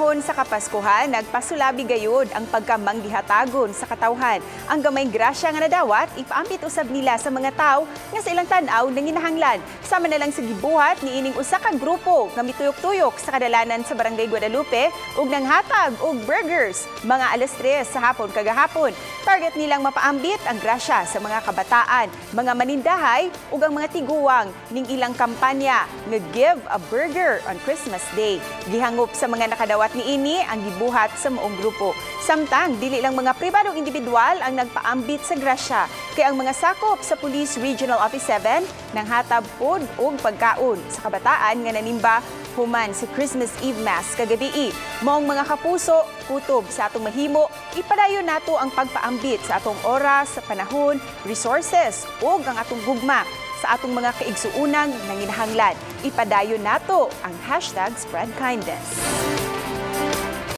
Panahon sa Kapaskuhan, nagpasulabi gayud ang pagkamanggihatagon sa katawhan. Ang gamay grasya nga nadawat, ipaambit usab nila sa mga tawo nga sa ilang tan-aw nanginahanglan. Sama na lang sa gibuhat ni ining usa ka grupo nga mituyok-tuyok sa kadalanan sa Barangay Guadalupe ug nanghatag og burgers mga alas 3 sa hapon kagahapon. Target nilang mapaambit ang grasya sa mga kabataan, mga manindahay ug ang mga tiguwang ning ilang kampanya nga "Give a Burger on Christmas Day." Gihangop sa mga nakadawat niini ang gibuhat sa maong grupo. Samtang dili lang mga pribadong individual ang nagpaambit sa grasya, kay ang mga sakop sa Police Regional Office 7 nanghatab pod og pagkaon sa kabataan nga nanimba human sa Christmas Eve Mass kagabii. Maong mga kapuso, kutob sa atong mahimo, ipadayon nato ang pagpaambit sa atong oras, sa panahon, resources ug ang atong gugma sa atong mga kaigsuunang nanginahanglan. Ipadayon nato ang #SpreadKindness.